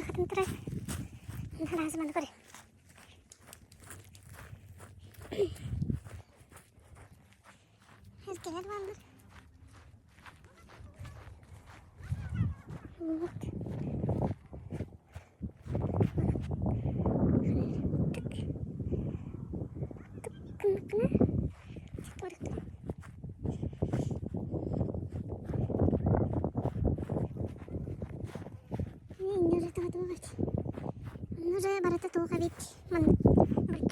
Хатын турар. Араас маны көрө. Эркэлэр бааллар. Вот. Так. Тык Барыта туох эбит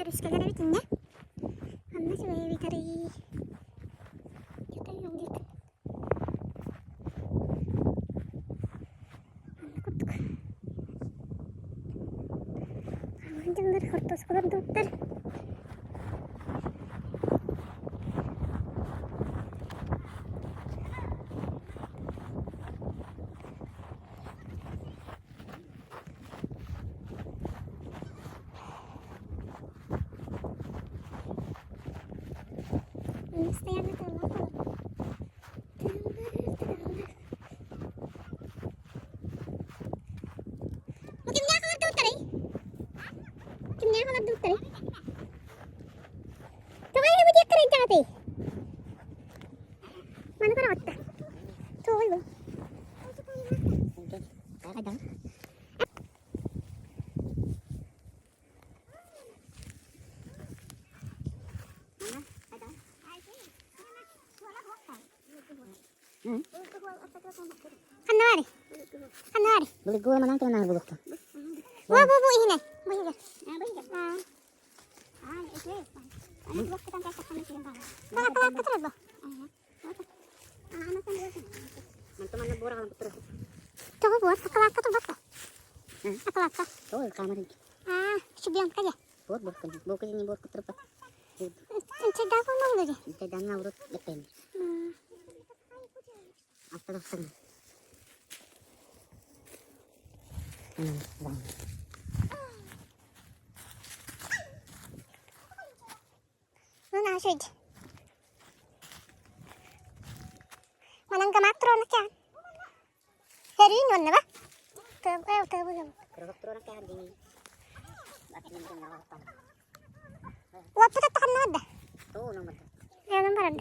өрүскэлэр эбит иннэ Анна үчүгэй Анна курдук дьоннор хортуоскалар дуоттар Постоянно тыыллаах Тыыллар, Бу кимнээх олордубуттарый? Кимнээх олордубуттарый? Тоҕо эрэ бу диэки кырыйдаҕытый? Маны көрөҕүт да? Туоҕуй бу? Ханна баарый? Ханна баарый? Былыргы манан кэлэн булукту. Бу бу бу иһинэ. Бу иһигэр. Талаакка турар бу. Тоҕо буор акылаакка турбат бу. Акылаакка. Тоҕо камерын. Аа, щебенка дьэ. Буор буркун. Бу кызыни буор кутурпат. Инчэйдээх буолмаллар дьэ. Инчэйдээн урут эппэйм. Астадахтан. Ну, наша иди. Манан гамаат туруона кээн. Хэрийн онно ба? Уоппут аттаханнаҕар да? Эйонун баран.